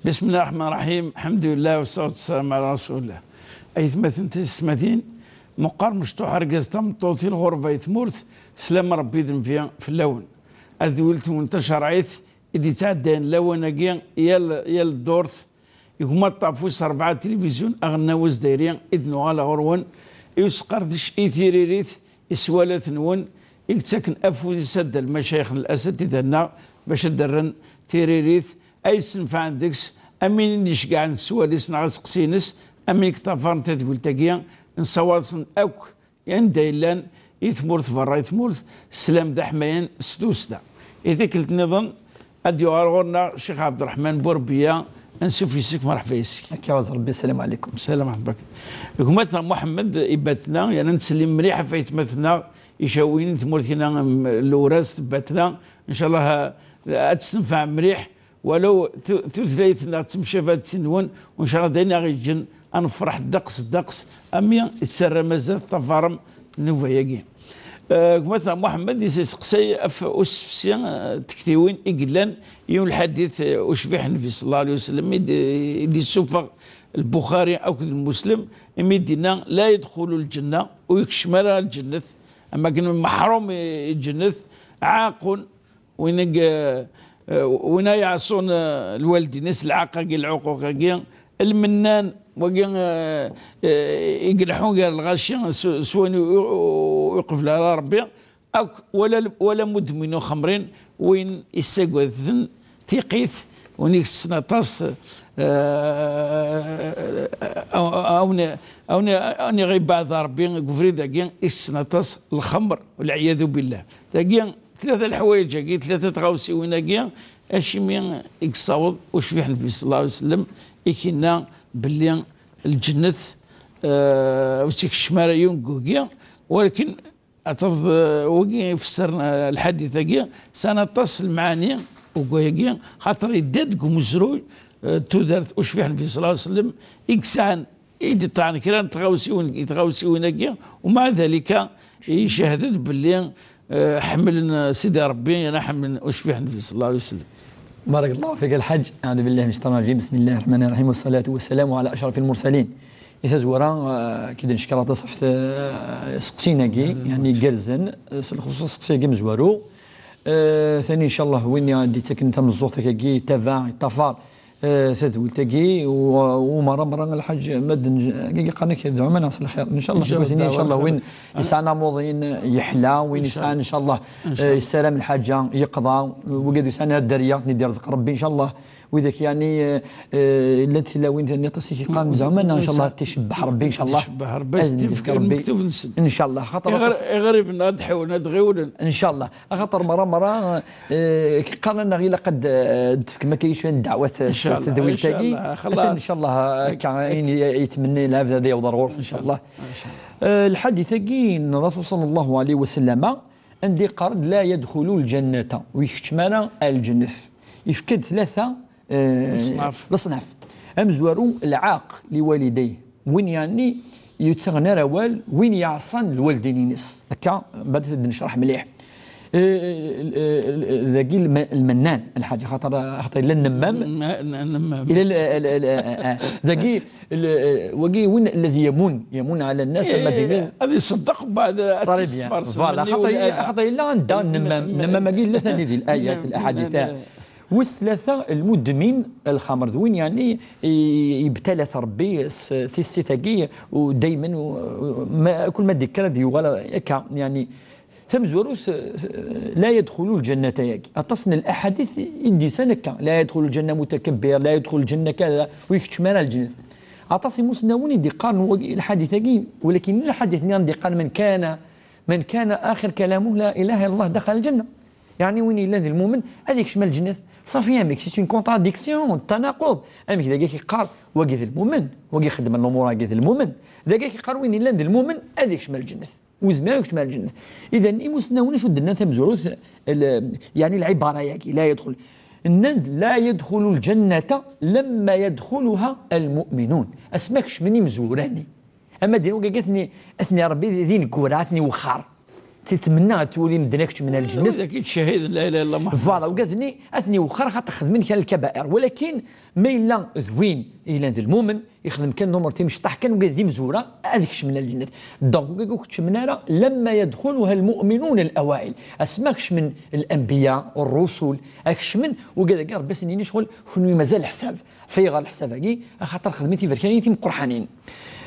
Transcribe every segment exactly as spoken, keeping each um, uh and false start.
بسم الله الرحمن الرحيم. الحمد لله والصلاة والسلام على رسول الله. Aytmaten tisetmatin, meqqar mecṭuḥ argaz tameṭṭut i lɣerba i tmurt, slam Ṛebbi d nnbi fell-awen. Ad d-weltwen tacerɛit i d-yettɛeddayen lawan-agi yal, yal ddurt, gma Ṭafus rebɛa tilivizyu aɣelnaw azdayri i d-nuɣal ɣur-wen i usqerdec i tiririt i swalat-nwen i yettaken afud-is adda lmacayix n lasatida-nneɣ bac ad d-rren tiririt ay yessenfɛen deg-s, am win i d-iceggɛen s sswal-is neɣ aseqsi-ines, am win i yeṭṭafaren tadwilt-agi, nessawaḍ-sen akk anda i llan, i tmurt berra i tmurt, sslam d aḥmayan s tussda. I tikkelt nniḍen, ad d-yuɣal ɣur-neɣ Ccix Ɛebderreḥman Burebbiya, ansuf yes-k, merḥba yes-k. Akka, ɣer Rebbi, sslam ɛlikum. Sslam, merḥba. Gma-tneɣ Muḥemmed Ibatna, yerna nettsellim mliḥ ɣef aytmaten-nneɣ Icawiyen n tmurt-ina, em, Lewras, Tbatna. Ncallah, eh, ad testenfeɛ mliḥ, walaw tu-, tutlayt-nneɣ ttemcabant d tin-nwen, u ncallah d ayen aɣ-yeǧǧen ad nefreḥ ddeqs, ddeqs, am mi tettarram azal, teṭṭafarem nnuba-agi. Eh, gma-tneɣ Muḥemmed yesseqsay ɣef usefsi, eh, tektiwin i yellan yiwen lḥadit, eh, ucbiḥ Nnbi sallallahu alayhi wa sallam, i d-, i d-yessufeɣ Lbuxari akked Lmuslem, imi d-yenna: "La yedxulu lǧenna", ur yekcem ara lǧennet, am akken meḥrum i, i lǧennet, ɛaqun, win i, eh, win ay yeɛṣun, eh, lwaldin-is, lɛaq-agi, lɛuquq-agi, lmennan, wagi, eh, eh, i ileḥḥun gar lɣaci s, s wayen ur, ur, ur iqbel ara Rebbi, akk wala, wala mudminu xemrin, win yessagaden tiqit, win yessessen aṭas, eh, aw-, aw-, awen-, awen-, awen-iɣ ibeɛd Rebbi deg ubrid-agi, yessessen aṭas lxemr, walɛiyadu billah. Dagi, tlata leḥwayeǧ-agi, tlata tɣawsiwin-agi, acimi i yessaweḍ ucbiḥ Nnbi sallallahu alayhi wa sallam, i k-yenna belli lǧennet, eh, ur tt-ikeččem ara yiwen deg uheggi, walakin ad tafeḍ, eh, wagi ifessren, eh, lḥadit-agi, sɛan aṭas n lmeɛani deg wayagi, xaṭer yedda-d deg umezruy, eh, n tudert ucbiḥ Nnbi sallallahu alayhi wa sallam, i yesɛan, i d-iṭṭɛen kra n tɣawsiwin, i tɣawsiwin-agi, u maɛa dalika, icehhed-d belli, eh, ḥemmlen Sidi Ṛebbi, yerna ḥemmlen ucbiḥ Nnbi sallallahu alayhi wa sallam. بارك الله فيك الحاج. أعوذ بالله من الشيطان الرجيم. بسم الله الرحمن الرحيم. والصلاة والسلام على أشرف المرسلين. I tazwara, eh, ki d-neckeṛ aṭas ɣef, eh, seqsiyen-agi, yani, gerrzen, eh, s lxuṣuṣ seqsi-agi amezwaru. Eh, tani, ncallah, win i d-yettaken tameẓẓuɣt-agi, yetaba, yeṭṭafar, eh, tadwilt-agi, u, u merra, merra, lḥaǧ, ma d-, agi qqaren-ak d ɛumana s lxir. Ncallah, ncallah, ncallah, win yesɛan amuḍin, yeḥla, win yesɛan, ncallah, eh, yessaram lḥaǧa, yeqḍa, wigad yesɛan dderya, ten-id-yerẓeq Rebbi, ncallah. Widak, yani, eh, eh, llant tilawin, nniḍ-as i k-iqqaren, zeɛma, ncallah, ad ticebbeḥ Rebbi, ncallah. Ticebbeḥ Rebbi, ad ticebbeḥ Rebbi. Ncallah, xaṭer iɣriben ad ḥewlen, ad ɣiwlen. Ncallah. Axaṭer merra, merra, eh, qqaren-aneɣ ilaq ad, eh, d-tefkem akka cwiya n ddeɛwat, eh, s tedwilt-agi. Ncallah, xalas. Ncallah, akka, ayen i, i yettmenni lɛebd ad yaweḍ ar ɣur-s, ncallah. Eh, lḥadit-agi n Rasul sallallahu alayhi wa sallam, anda yeqqar-d: "La yadxulu lǧannata", ur ikeččem ara lǧennet. Yefka-d tlata, eh, leṣnaf. Leṣnaf. Amezwaru, lɛaq liwalidayh. Win, yani, ur yettaɣen ara awal, win yeɛṣan lwaldin-ines. Akka, bad ad necreḥ mliḥ. Eh, eh, eh, dagi lm-, lmennan, lḥaǧa, xaṭer, xaṭer yella nnemmam. Nnemmam. Yella l-, l-, l-, eh, eh, dagi, l-, eh, wagi win alladhi yamun, yamun ala nnas, ama d-iniḍ. Ad iṣeddeq, mbeɛd ad tt-yestemres. Voilà, xaṭer yella anda nnemmam, nnemmam-agi yella tani di l-ayat, l-aḥadit. Wis tlata, lmudmin lxamr, d win, yani, i-, yebtala-t Rebbi s tissit-agi, u daymen, u, u, ma, kul ma d-yekker ad yuɣal akka, yani, tamezwarut, eh, la yadxulu lǧannata-yagi. Aṭas n laḥadit i d-yusan akka, la yadxulu lǧanna mutakabbir, la yadxulu lǧanna kada, ur ikeččem ara lǧennet. Aṭas imusnawen i d-iqqaren wagi, lḥadit-agi, walakin lḥadit-nni d-iqqaren: "Man kana, man kana axir kalamuh la ilaha illallah daxal lǧanna." Yani, win yellan d lmumen, ad ikcem lǧennet. Ṣafi, amek, c'est une contradiction, d tanaqud. Amek, dagi yeqqar, wagi d lmumen, wagi ixeddmen lumuṛ-agi d lmumen. Dagi yeqqar, win yellan d lmumen, ad ikcem lǧennet. Ur yezmir ad ikcem lǧennet. Idan, imusnawen acu d-nnan tamezwarut, l-, yani, lɛibara-yagi, la yadxul. Nnan-d: "La yadxulu lǧannata lamma yadxuluha almu'minun." Asmi ad kecmen imezwura-nni. Ama d wagi, atni, atni Rebbi d, d ineggura, atni wexxar. Tittmenna ad twali medden akk keččmen ar lǧennet. Wid akka yettcehhiden la ilaha illallah Muḥemmed. Voilà, ugad-nni ad ten-iwexxer xaṭer xedmen kra n lkabair. Walakin ma yella d win yellan d lmumen, ixdem kan d umur timecṭaḥ kan, ugad d imezwura, ad kecmen ar lǧennet. Donc ugad ur keččmen ara lamma yadxuluha lmu'minun al-awail. Asma kecmen al-anbiya, ar-rusul, ad kecmen, ugad-agi Rebbi ad sen-yini ccɣel, kenwi mazal leḥsab. Ɣef ayɣer leḥsab-agi? Axaṭer xedmen tiberkanin timeqqerḥanin.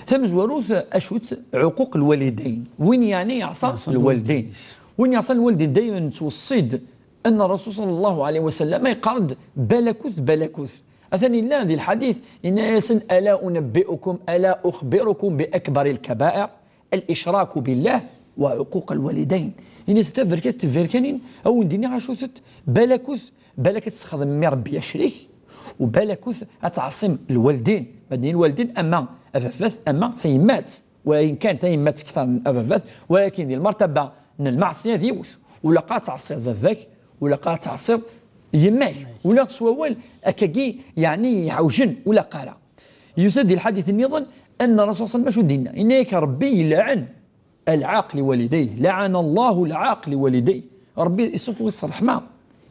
Tamezwarut, acu-tt? Ɛuquq lwalidayn. Win yeɛni yeɛṣa lwaldin. Win yeɛṣa lwaldin, daymen nettweṣṣi-d anna Rasul ṣalla Llahu ɛalayhi wa sallam yeqqar-d balakut, balakut. Atan yella di lḥadit, yenna-yasen: ألا أنبئكم، ألا أخبركم بأكبر الكبائر؟ الإشراك بالله وعقوق الوالدين. Ini-as taberkat tiberkanin, a wen-d-iniɣ acu-tent, balakut, balak ad tesxedmem i Rebbi acrik, u balakut ad tɛaṣim lwaldin. Ma d-nini lwaldin, ama ababat, ama tayemmat. Wa in kan tayemmat kter n ababat, walakin di lmertaba n lmeɛṣiya d yiwet. Ur ilaq ad tɛaṣiḍ baba-k, ur ilaq ad tɛaṣiḍ yemma-k. Ula s wawal, akkagi, yeɛni, iɛewjen, ur ilaq ara. Yusa-d di lḥadit nniḍen, anna Rasul ṣalla Llahu ɛalayhi wa sallam acu d-yenna? Yenna-yak Rebbi yelɛen العاق لوالديه، لعن الله العاق لوالديه. Rebbi isuffeɣ-it s ṛṛeḥma,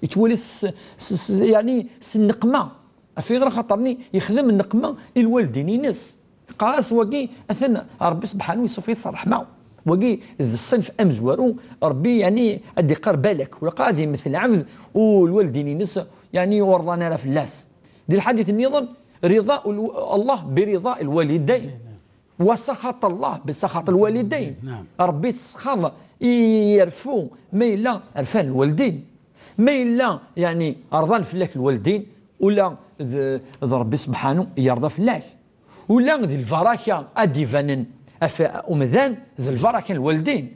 yettwali s, s, s, yeɛni s nneqma. Ɣef ayɣer? Axaṭer-nni yexdem nneqma i lwaldin-ines. Yeqqar-as wagi, atan Rebbi sebḥanu isuffeɣ-it s ṛṛeḥma. Wagi d ṣṣenf amezwaru, Rebbi, yeɛni, ad d-iqqar balak, ur ilaq ad yemmet lɛebd u lwaldin-ines, yeɛni, ur rḍan ara fell-as. Di lḥadit nniḍen, رضاء الو-، الله برضاء الوالدين. وسخط الله بسخط الوالدين. Rebbi yessexxaḍ, i-، yerfu ma yella rfan lwaldin. Ma yella, yeɛni, rḍan fell-ak lwaldin, ula d, d Rebbi sebḥanu yerḍa fell-ak. Ula d lbaraka ad d-ibanen ɣef umdan, d lbaraka n lwaldin.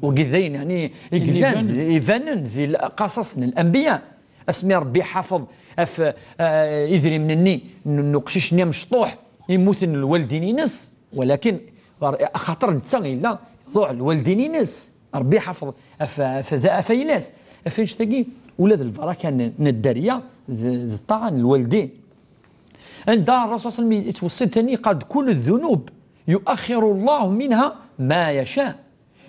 Wagi d ayen, yeɛni, i yellan, ibanen di lqaṣaṣ n lanbiya. Asmi Rebbi iḥafeḍ ɣef, eh, idrimen-nni n, n uqcic-nni amecṭuḥ, immuten lwaldin-ines, walakin axaṭer netta yella iḍuɛ lwaldin-ines, Rebbi iḥafeḍ ɣef, ɣef, ɣef ayla-s, ɣef annect-agi, ula d lbaraka n, n dderya d, d ṭṭaɛa n lwaldin. Anda Rasul ṣalla Llahu ɛalayhi wa sallam yettweṣṣi-d tani, yeqqar-d: كل الذنوب يؤخر الله منها ما يشاء.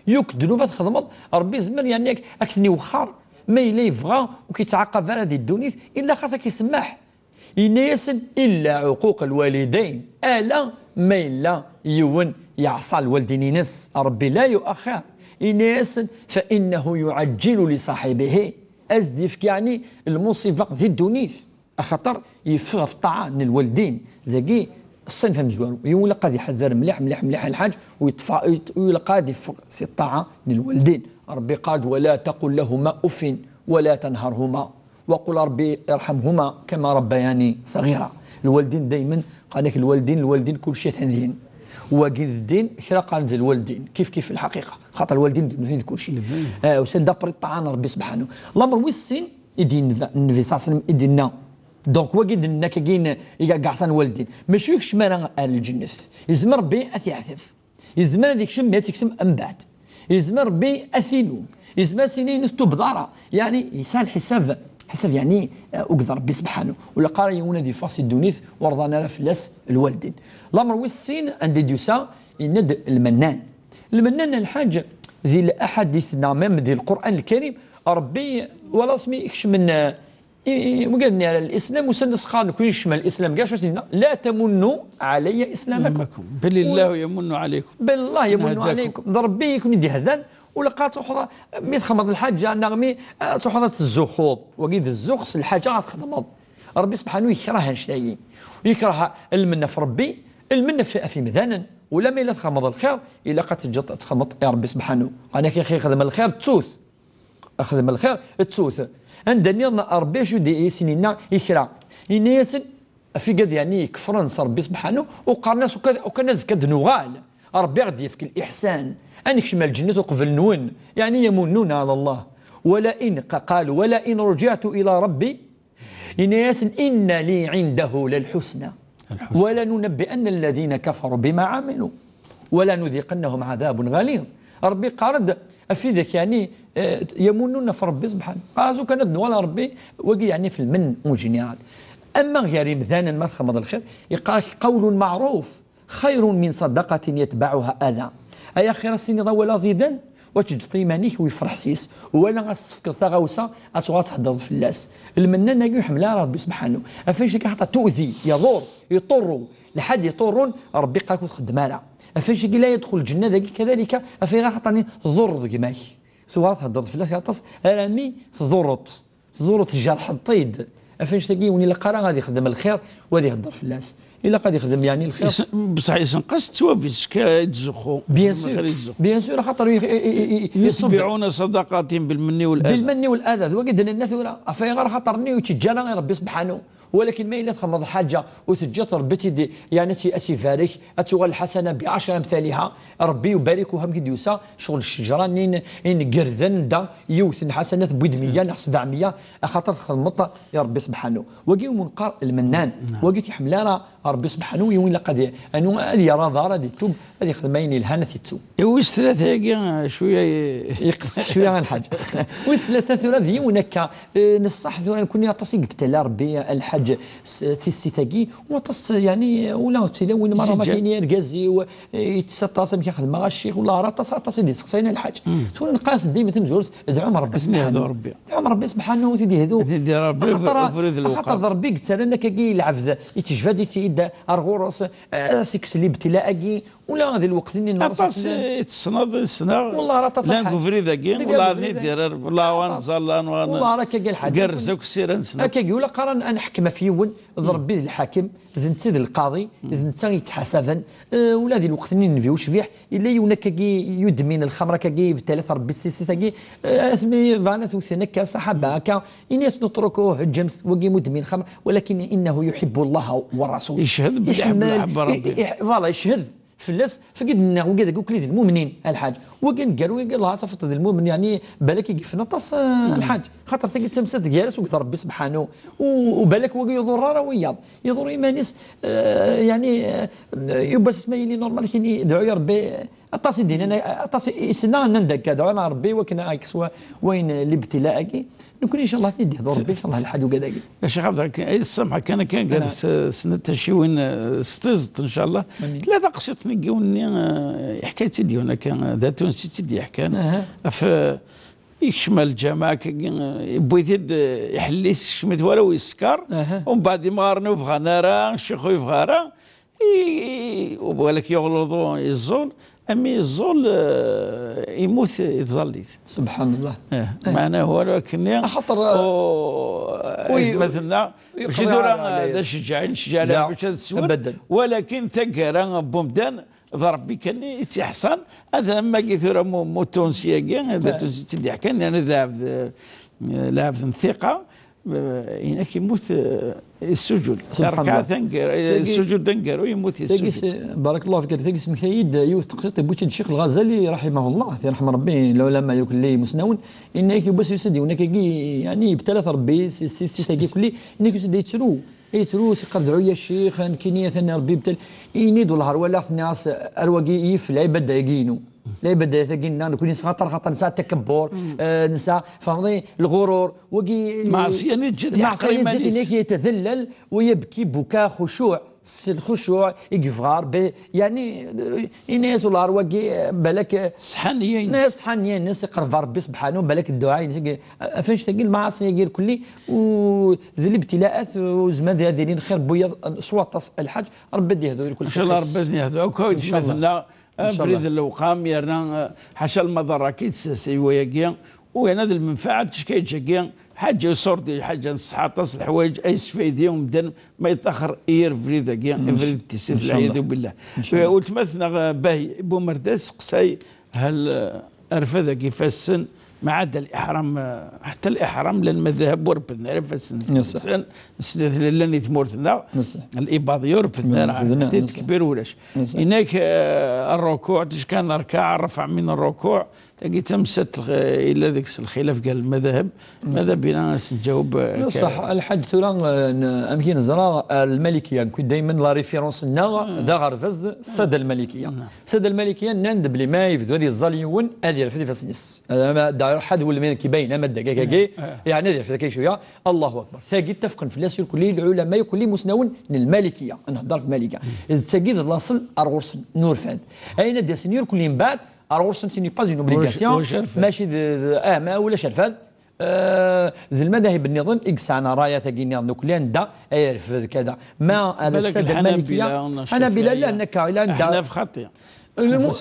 Yakk ddnub ad txedmeḍ, Rebbi yezmer, yeɛni, ad k-, ad k-ten-iwexxer, ma yella yebɣa ur k-yettɛaqab ara di ddunit, illa xaṭ ad k-isemmeḥ. Yenna-yasen: إلا عقوق الوالدين, ala ma yella yiwen yeɛṣa lwaldin-ines, Rebbi la yuaxir. Yenna-yasen: فإنه يعجل لصاحبه, ad s-d-yefk, yeɛni, lmuṣiba di ddunit. Axaṭer yeffeɣ ɣef ṭṭaɛa n lwaldin. Dagi ṣṣenf amezwaru. Yiwen ilaq ad iḥader mliḥ, mliḥ, mliḥ lḥaǧ, u yeṭṭef-, u ilaq ad iffeɣ si ṭṭaɛa n lwaldin. Rebbi qal-d: ولا تقل لهما أف ولا تنهرهما وقل رب ارحمهما كما ربياني صغيرا. Lwaldin daymen, qal-ak lwaldin, lwaldin kulci atan din. Wagi d ddin, kra qqaren d lwaldin. Kif kif lḥaqiqa. Xaṭer lwaldin d nutni d kulci. Eh, usan-d après ṭṭaɛa n Rebbi sebḥanu. Lamer wis sin, i d-yenna Nnbi ṣalla Llahu ɛalayhi wa sallam, i d-yenna. Donc, wagi d-nenna akkagi n, i yeɛṣan lwaldin. Mačči ur ikcem ara ar lǧennet. Yezmer Rebbi ad t-yeɛteb. Yezmer ad ikcem, mi ad t-ikcem mbeɛd. Yezmer Rebbi ad t-ilum. Yezmer ad s-yini ur tettubeḍ ara. Yeɛni, yesɛa lḥisab, ḥisab, yeɛni, eh, akked Rebbi sebḥanu. Ur ilaq ara yiwen ad yeffeɣ si ddunit ur rḍan ara fell-as lwaldin. Lamer wis sin, anda i d-yusa, yenna-d Lmennan. Lmennan, a lḥaǧ, di laḥadit neɣ même di Lqur'an Lkarim, Rebbi, wala asmi ikecmen, eh, i, i, wigad-nni ara lislam, usan-d asxar nekni ikecmen lislam, kra acu s-yenna: لا تمنوا علي إسلامكم. بل الله يمن عليكم. بل الله يمن عليكم. D Rebbi i ken-id-ihdan, ur ilaq ad truḥeḍ, mi txedmeḍ lḥaǧa, neɣ mi, eh, ad truḥeḍ ad tezzuxxuḍ. Wagi d zzux s lḥaǧa ad txedmeḍ. Rebbi sebḥanu yekreh annect-agi. Yekreh lmenna ɣef Rebbi, lmenna ɣef, ɣef yimdanen. Ula ma yella txedmeḍ lxir, ilaq ad teǧǧeḍ ad txedmeḍ i Rebbi sebḥanu. Qal-ak: "Axi xdem lxir, ttu-t." Xdem lxir, ttu-t. Anda nniḍen Rebbi acu i d-isin yenna i kra? Yenna-yasen, afigad, yeɛni, ikefren s Rebbi sebḥanu, u qqaren-as: "Ukan, ukan azekka ad d-nuɣal, Rebbi a ɣ-d-yefk liḥsan, ad nekcem ar lǧennet uqbel-nwen, yeɛni, يمنون على الله. ولئن، ق-، قالوا: ولئن رجعت إلى ربي." Yenna-yasen: "إن لي عنده للحسنى ولننبئن الذين كفروا بما عملوا ولنذيقنهم عذابا غليظا." Rebbi yeqqar-d ɣef widak, yeɛni, eh, yamunun ɣef Rebbi sebḥanu. Qal-as: "Ukan ad d-nuɣal ɣer Rebbi", wagi, yeɛni, ɣef lmenn en général. Ama gar yimdanen, ma txedmeḍ lxir, yeqqar-ak: "قول معروف خير من صدقة يتبعها أذى." Ay axir ad s-tiniḍ awal aẓidan, Wa teǧǧeḍ iman-ik u yefreḥ s-is, wala ad s-tefkeḍ taɣawsa ad tuɣal theddreḍ fell-as. Lmennan-agi ur iḥemmel ara Ṛebbi subḥanu. Ɣef annect-agi xaṭer tu'di, yaḍur, iṭurru, lḥad iṭurrun, Ṛebbi iqqar-ak ur txeddem ara. Ɣef annect-agi la yedxul lǧenna dagi kadalika, ɣef ayɣer xaṭer-nni tḍurreḍ gma-k. Tuɣal theddreḍ fell-as aṭas, armi tḍurreḍ. Tḍurreḍ, tjerḥeḍ-t-id. Ɣef annect-agi ur ilaq ara ad ixdem lxir u ad ihedder fell-as. Ilaq ad ixdem yeɛni lxir. Bṣeḥ isenqas ttwabis k-, yettzuxxu. Bien sûr. Lxir yettzuxxu. Bien sûr, axaṭer ix-, i-, i-, i-, i-, iṣubb. يتبعون صدقاتهم بالمن والأذى. Bilmenni u lada, d wagi d-nenna tura. Ɣef ayɣer? Axaṭer-nni ur tt-iǧǧa ara i Ṛebbi subḥanu. Walakin ma yella txedmeḍ lḥaǧa u teǧǧiḍ Ṛebbi tt-id, yeɛni ad tt-, ad tt-ibarek, ad tuɣal lḥasana bi ɛecra amtaliha, Ṛebbi yubarik-uha amek i d-yusa, ccɣel ccejra-nni n, n gerden da, yiwet n lḥasana tewwi-d meyya neɣ sebɛemeyya, axaṭer txedmeḍ i Ṛebbi subḥanu. Wagi umi neqqar lmennan, wagi ur t-iḥemmel ara Ṛebbi subḥanu, yiwen ilaq ad i-, anu, ad yerr aḍar, ad itub, ad ixdem ayen yelhan, ad t-ittu. I wis tlata-agi, cwiya i- Iqesseḥ cwiya a lḥaǧ. Wis tlata tura d yiwen akka, eh, neṣṣaḥ tura nekkni aṭas i yebtala Ṛebbi a lḥaǧ s tissit-agi, u aṭas, yeɛni, ula d tilawin merra ma kayen argaz-iw, eh, yettess aṭas, amek i xedmeɣ a ccix, wala aṭas, aṭas i d-iseqsayen a lḥaǧ. Tura neqqar-as dima tamezwarut, dɛum Ṛebbi subḥanu. Dɛum Ṛebbi subḥanu, ad t-id-ihdu. Ad t-id-ihdu Ṛebbi, axaṭer, abrid n lewqam. Axaṭer d Ṛebbi i yettarran akkagi i lɛebd, yettjbad-it-id ar ɣur-s, eh, as-ikkes libtila-agi, Ula di lweqt-nni n Aṭas i tessneḍ, i ssneɣ. Wallah, ara aṭas llan deg ubrid-agi, deg wallah ubrid-agi. Ad idirer, wallah, wa neẓẓallan, wa n-, wallah, ara akka lḥal. Gerrez akk ssira-nsen. Akkagi, ula qqar ad neḥkem ɣef yiwen, d Ṛebbi d lḥakem, d netta d lqaḍi, d netta yettḥasaben. Eh, ula di lweqt-nni n Nnbi ucbiḥ, yella yiwen akkagi yudmin lxemr akkagi, yebtala-t Ṛebbi s tissit-agi, eh, asmi bɣan ad t-wten akka, ṣaḥaba akka, ini-as نتركوه, ǧǧemt, wagi mudmin lxemr, ولكن إنه يحب الله والرسول. Yeched belli iḥemmel, iḥemmel Ṛebbi. I-, i-, voilà, yeched. Fell-as, fagi d-nniɣ, wigad-agi ukli d lmumnin, a lḥaǧ. Wagi aneggaru, wagi Allah tafeḍ d lmumin, yeɛni, balak i yefen aṭas, eh, a lḥaǧ. Xaṭer tagi d tamsalt gar-as akked Ṛebbi subḥanu. U, u balak wagi yuḍur ara wiyaḍ. Yuḍur iman-is, eh, yeɛni, eh, yiwwas asma yili normal, kini dɛu ya Ṛebbi, aṭas i d-yennan, aṭas i, i ssneɣ nnan-d akka, dɛu ya Ṛebbi, wakken ad yekkes wa-, wayen, eh, libtila-agi. Nekkni, inchallah, ad ten-id-ihdu Ṛebbi, inchallah, lḥaǧ ugad-agi. A Ccix Ɛebd, akken, ay tsamḥeɣ kan, akken gar s-, snat tacciwin, eh, s tiẓeṭ, inchallah. Amin. Tella taqsiṭ n yiwen-nni, eh, yeḥka-tt-id yiwen akka, eh, d atunsi i tt-id-yeḥkan. Aha. Ɣef, eh, yekcem ar lǧameɛ, akkagi, eh, yewwi-t-id, eh, iḥelli-t, yekcem-it wara u yeskeṛ. Aha. Umbeɛd imɣaren ur bɣan ara, ccix ur yebɣi ara. I, i, balak yuɣ luḍu yeẓẓul, ami yeẓẓul, eh, imut i tẓallit. Subḥan Allah. Eh, eh. Meɛna huwa akken-nni, axaṭer, eh, u-, aytmaten-nneɣ, mačči tura, eh, d aceǧǧaɛ i nceǧǧaɛ lɛibad ad swen, abadan. Walakin taggara n wemdan, d Ṛebbi kan i tt-iḥṣan, ad am agi tura mu, mu Tunsi-agi, d Atunsi i tt-id-yeḥkan, yerna d lɛebd, eh, lɛebd n ttiqa, Eh, inak yemmut, eh, yessuǧud. Subḥan Allah. Rrkaɛ taneggar-, eh, ssuǧud aneggaru, yemmut yessuǧud. Tagi s-, barakallahu fik, tagi tesmektay-d yiwet teqsiṭ, yewwi-tt-id Ccix Lɣazali, raḥimahullah, ad t-yerḥem Ṛebbi, lɛulama yakk lli imusnawen, inna-yak yiwwas yusa-d yiwen akkagi, yeɛni, yebtala-t Ṛebbi s, s, s, s tagi kulli, inna-yak yusa-d yettru, yettru, s iqqar dɛu ya ccix, nekkini atan Ṛebbi yebtal, ini-d wellah ar walaɣ-t, nniɣ-as, ar wagi yif lɛibada-agi-inu. Lɛibada-agi-nneɣ nekkni nesɛa xaṭer, xaṭer nesɛa takabbur, eh, nesɛa, fehmeḍ, lɣurur, wagi, lmeɛṣiyya-nni teǧǧa-t, lmeɛṣiyya-nni yeḥqer iman-is. Teǧǧa-t, yettdellal, u yebki buka xucuɛ, s lxucuɛ i yebɣa Ṛebbi, yeɛni, eh, ini-as wellah ar wagi, eh, balak, eh, ṣṣeḥḥa nneyya-ines. Ṣṣeḥḥa nneyya-ines, iqerreb Ṛebbi subḥanu, balak dduɛa-ines, ɣef annect-agi, lmeɛṣiyya-agi irkelli, u d libtilaat, u zman ad ilin xir n wiyaḍ, eh, s waṭas a lḥaǧ, Ṛebbi ad yehdu irkelli. Inchallah, Ṛebbi ad yehdu. Akk aytmaten-nneɣ, Inchallah. Abrid n lewqam, yerna, eh, ḥaca lmaḍerra-agi, s, s, i wayagi, u yerna d lmenfaɛa n teckaǧ-agi, ḥaǧa iṣurdi, ḥaǧa n ṣṣeḥḥa, aṭas n leḥwayeǧ ay yesfaydi umdan ma yeṭṭaxer i yir abrid-agi, abrid n tissit, Inchallah. Lɛiyadu billah. Inchallah. Eh, weltma-tneɣ, eh, Bahi Bumerda, tesseqsay, hal, eh, rfed-agi ifassen, ma ɛada liḥram, eh, ḥetta liḥram, llan madahib ur rebbden ara ifassen-nsen. Nesɛa. Nesɛa llan di tmurt-nneɣ, Nesɛa. Libaḍi ur rebbden ara, Ur rebbden ara, ḥetta Nesɛa. Tekbir ulac. Nesɛa. Inak, eh, rrukuɛ, tickan rrkaɛ, rrefɛ min rrukuɛ, tagi d tamsalt, eh, yella deg-s lxilaf gar lmadahib. Nesɛa. Mada bina ad s-nǧaweb, eh, Ṣṣeḥ, ka- a lḥaǧ tura, eh, n-, amek i neẓra, eh, lmalikiya, nekk daymen la référence-nneɣ d aɣerbaz, Sada lmalikiya. Sada lmalikiya nnan-d belli ma yebdu ad yeẓẓal yiwen, ad yerfed ifassen-is. Ama da iruḥ ad welmen kibayen, ama da gagagi, yeɛni ad yerfed akka cwiya, Allahu Akbar. Tagi ttafqen fell-as irkelli lɛulama, irkelli imusnawen n lmalikiya. Ad nehder f lmalikiya. D tagi d laṣel ar ɣur-sen n urfad. Ayen ad d-yasen irkelli mbeɛd, Ar ɣur-sen, ce n'est pas une obligation, mačči d, d, ah, ma ulac rfad. Eh, d lmadahib nniḍen i yesɛan rrayat-agi nniḍen, nekkni anda ay yerfed kada. Ma ar lḥanabila, lḥanabila, llan akka, ila anda. Lmu-,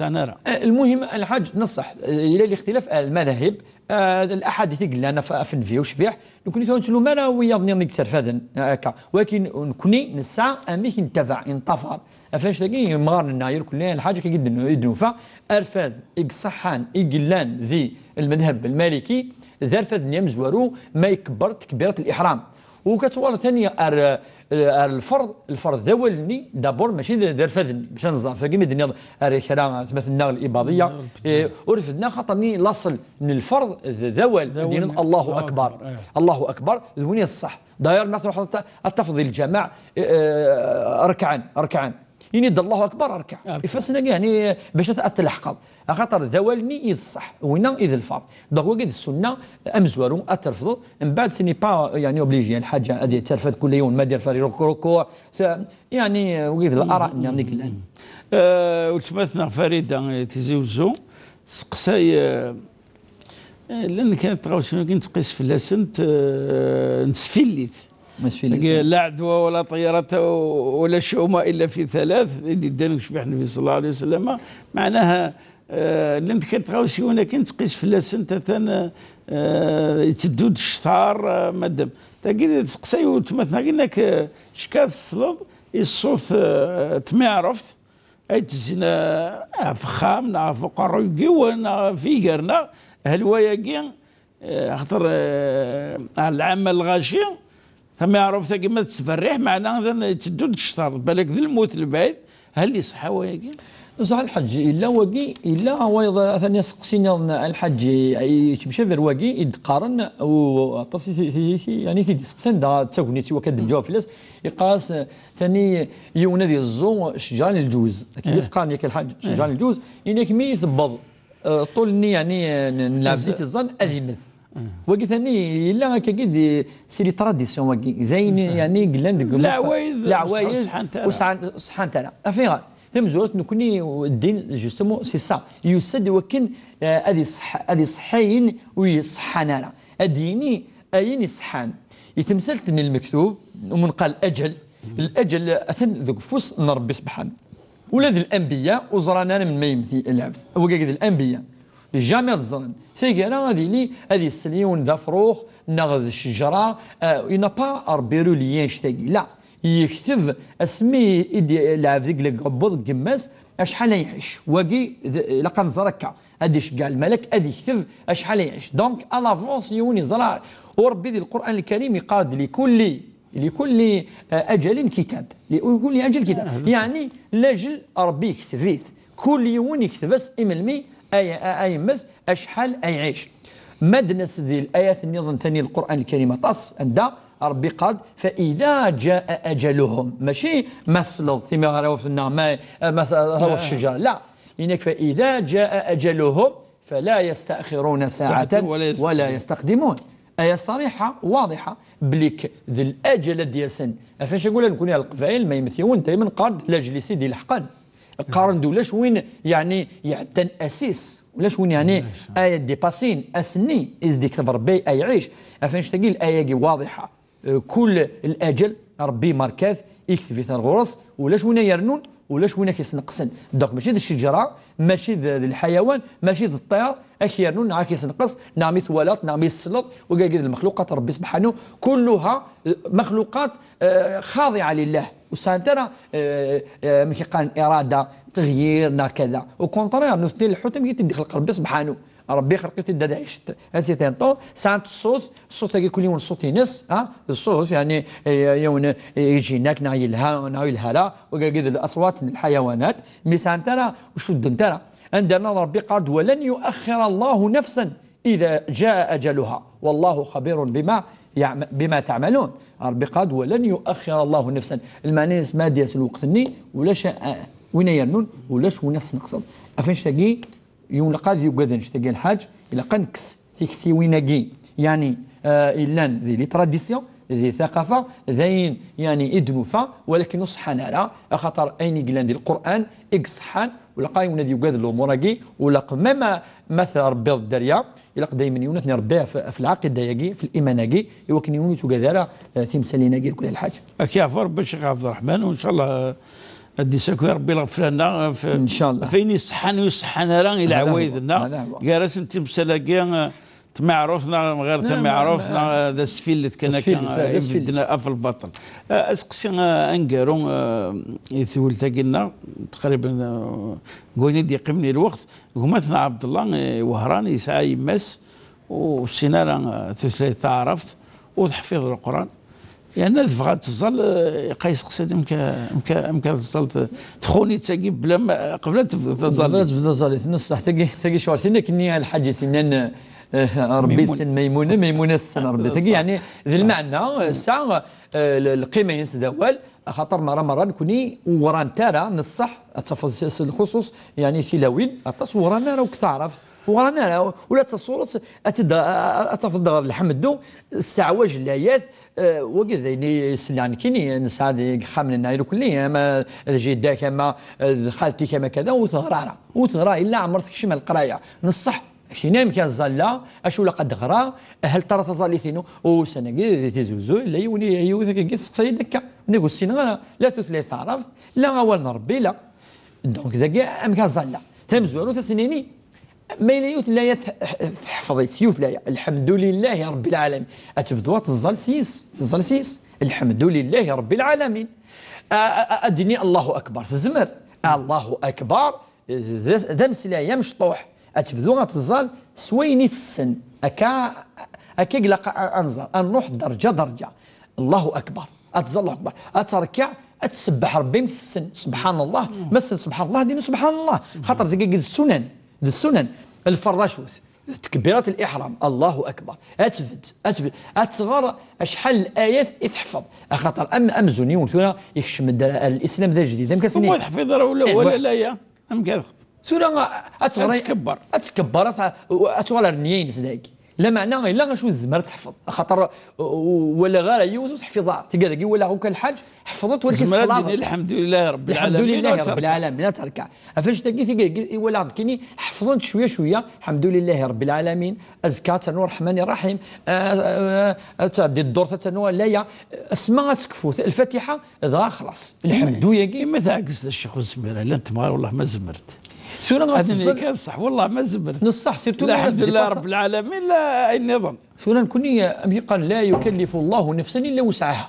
eh, lmuhim, lḥaǧ, neṣṣeḥ, eh, ila lixtilaf, eh, lmadahib, eh, laḥadit i yellan af, af nnbi ucbiḥ, nekkni tura ur nettlum ara wiyaḍ nniḍen i yetterfaden, eh, akka. Walakin nekkni nesɛa amek i nettabaɛ, i neṭṭafar. Af annect-agi yemɣaren-nneɣ, irkelli lḥaǧ akka i d-, i d-nufa, arfad i iṣeḥḥan, i yellan di lmadhab lmaliki, d arfad-nni amezwaru ma ikebber takbirat liḥram. U ka twalaḍ tani ar, ar lferḍ, lferḍ d awal-nni, d'abord, mačči d, d arfad-nni, bac ad nẓer, fagi mi d-nniḍ ar kra atmaten-nneɣ libaḍiya, eh, ur refden axaṭer-nni laṣel n lferḍ d, d awal, d awal, d-yenniḍ Allahu Akbar. Allahu Akbar, d win i d ṣṣeḥ. D'ailleurs, ma truḥeḍ ad ta-, ad tafeḍ di lǧameɛ, eh, eh, rekɛen, rekɛen. Ini-d Allahu Akbar, rkeɛ. Ifassen-agi, yeɛni, bac ad, ad t-tleḥqeḍ. Axaṭer d awal-nni i d ṣṣeḥ, winna i d lferḍ. Donc, wagi d ssunna, amezwaru, ad t-trefdeḍ. Mbeɛd, ce n'est pas, yeɛni, obligé, lḥaǧa, ad terfed kul yiwen, ma d-yerfa rkuɛ, yeɛni, wagi d l'ara-nni i yellan. Eh, weltma-tneɣ Farida, eh, Tizi Wezzu, testeqsay, eh, Eh, llan kra n tɣawsiwin akken teqqis fell-asent, eh, nesfillit. Nesfillit, dagi, eh. La ɛedwa wala ṭiyarata wala cuma illa fi thalath, i d-iddan deg ucbiḥ Nnbi sallallahu alayhi wa sallam. Meɛnaha, eh, llant kra n tɣawsiwin akken teqqis fell-asent, atan, eh, yetteddu-d cctar, eh, madam. Tagi d tseqsay weltma-tneɣ, inna-k, eh, cka tesleḍ i ṣṣut, eh, tmiɛruft, ay ttezzin, eh, ɣef uxxam, neɣ ɣef uqerruy n yiwen, neɣ ɣef yiger, neɣ hel wayagi, eh, axaṭer, eh, ar lɛama lɣaci, tamiɛruft-agi ma tettberriḥ, meɛna d, yetteddu-d ccṭer, balak d lmut lebɛid, hel iṣeḥḥa wayagi? Ṣeḥḥa lḥaǧ, illa wagi, illa wayeḍ, atan aseqsi nniḍen a lḥaǧ, yettemcabi ar wagi, i d-qqaren, u aṭas i t-, i t-, i t-, yani, i t-id-iseqsan, da d tagnit i wakka d-nǧawab fell-as, iqqar-as, tani yiwen ad yeẓẓu ccǧara n lǧuz. Akken i s-qqaren yak a lḥaǧ, ccǧara n lǧuz, ini-ak mi tewweḍ, eh, ṭṭul-nni, yeɛni, eh, n, n lɛebd i tt-iẓẓan, ad immet. Wagi tani yella akkagi di, c'est les traditions wagi. D ayen, yeɛni, yellan deg leɛwayed, leɛwayed ur ṣeḥḥant ara. Ur ṣeḥḥant ara. Af ayɣer? Tamezwarut nekkni, ddin, justement, c'est ça. Yusa-d i wakken, eh, ad iṣeḥ-, ad iṣeḥḥ ayen ur iṣeḥḥan ara. Ad d-yini ayen iṣeḥḥan. I temsalt n lmektub, umenqal aǧal, laǧal atan deg ufus n Ṛebbi sebḥanu. Ula d lanbiya ur ẓran ara melmi yemmet lɛebd. Wagi d lanbiya. Jamais ad ẓren. Taggara ad yili ad yessel yiwen d afrux, neɣ d ccejra, euh, il n'a pas Ṛebbi relié annect-agi. La, yekteb asmi i d-, lɛebd i yella deg uɛebbuḍ n yemma-s, acḥal ay iɛic. Wagi d, ilaq ad nẓer akka. Ad iceggeɛ lmalak, ad yekteb acḥal ay iɛic. Donc, à l'avance, yiwen yeẓra. U Ṛebbi di Lqur'an Lkarim yeqqar-d: "Likulli, likulli, eh, ajalin kitab." Likulli ajal kitab. Yeɛni, lajel Ṛebbi yekteb-it. Kul yiwen yekteb-as i melmi ay, ay, ay yemmet, acḥal ay iɛic. Ma d-nas di layat nniḍen tani Lqur'an Lkarim aṭas, anda Ṛebbi yeqqar-d: "Fa idha jaa ajaluhum." Mačči ma tesleḍ timiɣrawt neɣ ma, ma t-, taweḍ ccejra. La. Yenna-k: "Fa idha jaa ajaluhum, fala yastaxiruna saɛatan wala yastaqdimun." Aya ṣariḥa, waḍiḥa, belli d laǧal ad d-yasen. Af acu i yella nekkni ar Leqbayel, ma yemmet yiwen, daymen qqaren-d: "Laǧel-is i d-ileḥqen." Qqaren-d ulac win, yeɛni, iɛeddan ass-is. Ulac win, yeɛni, ay ddipasin, ass-nni, i s-d-ikteb Ṛebbi ay iɛic. Af annect-agi, laya-agi waḍiḥa. Eh, kul laǧal, Ṛebbi markat, ikteb-it ar ɣur-s, ulac win ay irennun, ulac win ak-isneqsen. Donc, mačči d ccejra, mačči d, d lḥayawan, mačči d ṭṭir, ak-irennun, neɣ ak-isneqs, neɣ mi twalaḍ, neɣ mi tesleḍ, wigagi d lmexluqat n Ṛebbi sebḥanu, kulluha, eh, maxluqat, eh, xaḍiɛa lillah. Ur sɛant ara, eh, eh, amek i qqaren, irada, tɣyir, neɣ kada. Au contraire, nutni lḥut, amek i t-id-ixleq Ṛebbi sebḥanu. Ṛebbi ixleq-it-id ad ɛicent, ad sɛint ṣṣut, ṣṣut-agi kul yiwen ṣṣut-ines, ha? D ṣṣut, yeɛni, eh, yiwen, eh, iǧinak, neɣ yelha, neɣ yelha ara, wigagi d laṣwat n lḥayawanat, mi sɛant ara, ur cuddent ara. Anda nniḍen Ṛebbi yeqqar-d: "Wa lan yuaxxira Allahu nafsan idha jaa ajaluha, wallahu xabirun bima ya'ma-, bima ta'malun." Ṛebbi yeqqar-d: "Wa lan yuaxxira Allahu nafsan." Lmeɛna-ines ma ad d-yas lweqt-nni, ulac, eh, win ay irennun, ulac win ad t-sneqsen. Af annect-agi, Yunleq ad yugad annect-agi a lḥaǧ, ilaq ad nekkes tiktiwin-agi, yeɛni, eh, yellan di les traditions, di taqafa, d ayen, yeɛni, i d-nufa, walakin ur ṣeḥḥan ara, axaṭer ayen i yellan di Lqur'an i iṣeḥḥan, Ulaq yiwen ad yugad lumuṛ-agi, ulaq même ma tṛebbiḍ dderya, ilaq daymen yiwen ad ten-iṛebbi ɣef, ɣef lɛaqida-agi, ɣef liman-agi, i wakken yiwen ur tugad ara, eh, timsalin-agi, lkul lḥaǧ. Ad k-yeɛfu Rebbi, Ccix Ɛebderreḥman, u ncallah, eh, ad d-isaki Rebbi lɣefla-nneɣ, eh, f-, Ncallah. Ɣef ayen iṣeḥḥan ur iṣeḥḥan ara i Ala leɛwayed-nneɣ, huwa, ala huwa. Gar-asent timsal-agi, eh, tamiɛruft neɣ ɣer tamiɛruft neɣ d asfillet kan akka, asfillet, ah, d asfillet. Ibedden ɣef lbaṭel. Ah, aseqsi, ah, aneggaru, ah, i tewlelt-agi-nneɣ, taqriben, ah, deg wayen i d-yeqqimen i lweqt, gma-tneɣ Ɛebdellah, eh, Wehran, yesɛa yemma-s, ur tessin ara, ah, tutlayt taɛrabt, ur teḥfiḍ Leqran. Yerna tebɣa ad teẓẓal, eh, iqa yesteqsa-d amek, amek, amek ad teẓẓal t-, txuni-tt-agi bla ma, qbel ad tebdu taẓallit. Qbel ad tebdu taẓallit. Neṣṣeḥ, tagi, tagi ccɣel tin akken i Lḥaǧ i s-yennan, eh, Rebbi Maymuna. Yessen Maymuna, Maymuna tessen Rebbi. Tagi, ṣṣeḥ. Yeɛni, d lmeɛna, eh, tesɛa, eh, l-, lqima-ines d awal, axaṭer merra, merra nekni ur ɣrant ara, neṣṣeḥ, ad tafeḍ s, s lxuṣuṣ, yeɛni tilawin, aṭas ur ɣran ara akk taɛrabt, ur ɣran ara, ula d taṣuret, ad tt-id-, ad tafeḍ ɣer lḥemdu, sseɛwaj layat, Eh, wagi d ayen i selleɣ nekkini, nesɛa deg yexxamen-nneɣ irkelli, ama d jida-k, ama d xalti-k, ama kada, ur teɣra ara. Ur teɣra, illa ɛmer tekcem ar leqraya. Neṣṣeḥ, kini amek ad ẓalla, acu ilaq ad ɣreɣ, hal tara taẓallit-inu? Ussan-agi di Tizi Uzzu, yella yiwen, yiwet akkagi testeqsa-yi-d akka. Nnig ur ssineɣ ara, la tutlayt taɛrabt, la awal n Rebbi, la. Donc, dagi amek ad ẓalla? Tamezwarut ad s-nini, Ma yella yiwet n laya tḥ-, tḥ-, tḥefḍ-itt, yiwet n laya, Lḥemdulillahi Rebbil Ɛalamin. Ad tebdu ad teẓẓal s yis, teẓẓal s yis. Lḥemdulillahi Rebbil Ɛalamin. A, a, a, ad d-tini Allahu Akbar. Tezmer. Allahu Akbar, d, d ameslay amecṭuḥ. Ad tebdu ad teẓẓal s wayen i tessen. Akka, akka i ilaq a, a nẓer. Ad nruḥ derǧa, derǧa. Allahu Akbar. Ad teẓẓal Allahu Akbar. Ad terkeɛ, ad tsebbeḥ Rebbi mi tessen. Subḥanallah. Ma tessen Subḥanallah, ad yini Subḥanallah. Xaṭer dagi d ssunan. D ssunan. Lferḍ acu-t? D tekbirat liḥram. Allahu akbar. Ad tbedd, ad tbedd. Ad tɣer acḥal n layat i teḥfeḍ. Axaṭer am, amzun yiwen tura yekcem-d ar, ar lislam d ajdid. Amek asen-, ur teḥfiḍ ara wala, eh, wala wa- laya. Amek ad, tura ad teɣer, ad tkebber. Ad tkebber, ad, ad tuɣal ar nniya-ines dagi. Lameɛna yella acu tezmer ad teḥfeḍ. Axaṭer, uh, uh, walaɣ ara yiwet ur teḥfiḍ ara. Tga dagi walaɣ akk lḥaǧ, ḥefḍet wala tezmer ad d-tini tessexlaḍet. Lḥemdulillahi Rebbil Ɛalamin, ad terkeɛ. Lḥemdulillahi Rebbil Ɛalamin, ad terkeɛ. Ɣef annect-agi, tigi, i walaɣ nekkini, ḥefḍent cwiya cwiya, Lḥemdulillahi Rebbil Ɛalamin, azekka ad ternu Ṛeḥmani Ṛaḥim, ah, ah, ad tɛeddi ddurt ad ternu laya, asma ad tekfu Lfatiḥa, dɣa xlaṣ. Lḥemdu-yagi. Ima tɛeggezt a Ccix ur zmireɣ, llant temɣar, wellah ma zemrent. Tura ad ad teẓẓel- nini kan ṣṣeḥ, wellah ma zemrent. Neṣṣeḥ, surtout la ma lḥemdulillahi Rebbil Ɛalamin, la ayen nniḍen. Tura nekkni, amek i qqaren, la yukallifu Llahu nafsan illa wusɛaha.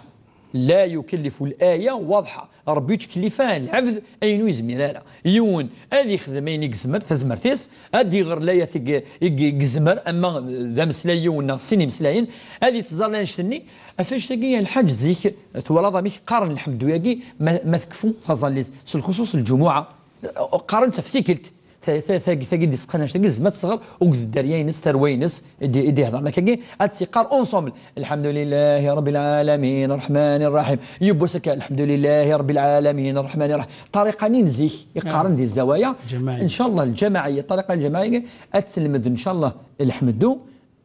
La yukallifu, laya waḍḥa. Ṛebbi ur yettkellif ara lɛebd ayen ur yezmir ara. Yiwen ad yexdem ayen i yezmer, tazmert-is, ad d-iɣer layat i ye-, i ye-, i yezmer, ama d ameslay yiwen neɣ sin imeslayen, ad yettẓalla annect-nni. Ɣef annect-agi, a lḥaǧ, zik twalaḍ amek qqaren lḥemdu-agi ma, ma tekfu taẓallit, s lxuṣuṣ lǧumuɛa, qqaren-tt ɣef tikkelt. Ta-, ta-, tagi, tagi d-isqan annect-agi, tezmer ad tesɣer akked dderya-ines, tarwa-ines, i d-, i d-ihedren akkagi, ad tt-iqqar ensemble. Lḥemdulillahi Rebbil Ɛalamin, Ṛeḥmani Ṛaḥim. Yiwwas akka, Lḥemdulillahi Ṛebbil Ɛalamin, Ṛeḥmani Ṛaḥim. Ṭariqa-nni n zik, i qqaren di zzawaya. Ǧamaɛiyya. Ncallah, lǧamaɛiyya, ṭariqa lǧamaɛiyya, ad telmed, ncallah, lḥemdu,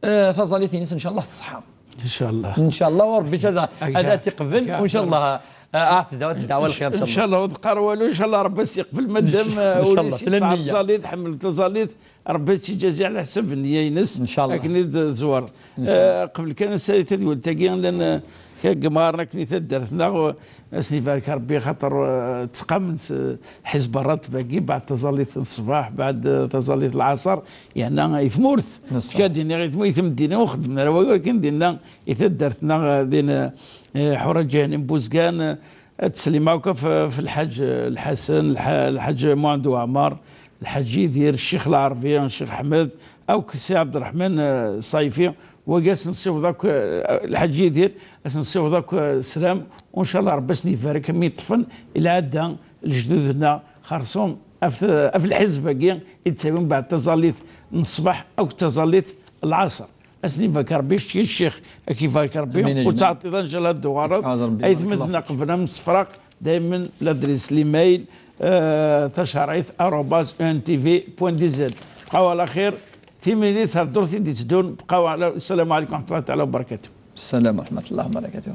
eh, taẓallit-ines, ncallah, teṣḥa. Ncallah. Ncallah, u Ṛebbi ad, ad, ad t-iqbel, u ncallah, eh, ad tedɛu, ad tedɛu lxir, ncallah. Ncallah, ur teqqar walu, ncallah, Ṛebbi ad s-iqbel, madam, ncallah, eh, ur yessin tella nniya. Taẓallit, ḥemmel taẓallit, Ṛebbi ad tt-iǧazi ɛla ḥsab nneyya-ines, ncallah, akken i d-tezwareḍ. Ncallah. Eh, qbel kan ad nessali tadwilt-agi, llan, eh, kra n yimɣaren akken i taddart-nneɣ, eh, ad sen-ibarek Ṛebbi, xaṭer, eh, ttqamen s, eh, ḥizb ṛṛatib-agi, beɛd taẓallit n ṣṣbeḥ, beɛd, eh, taẓallit n lɛaṣer, yerna i tmurt. Neṣṣa. Akka d-iniɣ i tmurt, i tmeddin, ur xeddmen ara walu akken dinna i taddart-nneɣ, eh, din, eh, Ḥura Ǧanim Buzgan, eh, Ad teslim akk ɣef, ɣef Lḥaǧ Lḥasen, Lḥa-, Lḥaǧ Muɛend Waɛmer, Lḥaǧ Yidir, Ccix Lɛerbi, Ccix Ḥmed, akk Si Ɛebderreḥman, eh, Ṣayfi, wagi ad sen-nessiweḍ akk, eh, Lḥaǧ Yidir, ad sen-nessiweḍ akk, eh, sslam, u ncallah Ṛebbi ad sen-ibarek mi ṭṭfen i lɛadda lejdud-nneɣ xersum ɣef, ɣef lḥizb-agi i d-ttawin beɛd taẓallit n ṣṣbeḥ akk taẓallit n lɛaṣer. Ad sen-ibarek Ṛebbi, ccix, ccix, ad k-ibarek Ṛebbi. Amin, amin. Ur ttɛeṭṭil ara, ncallah ad d-tuɣaleḍ. Amin, Ṛebbi. Aytmaten-nneɣ qbel ad nemsefraq, daymen ladris, l'email, eh, tacerɛit arobase E N T V point D Z. Bqaw ɛla xir, timlilit ar ddurt i d-itteddun, bqaw ɛla, ssalamu ɛalaykum wa raḥmatullahi taɛala wa barakatuh. Sslam wa raḥmatullahi wa barakatuh.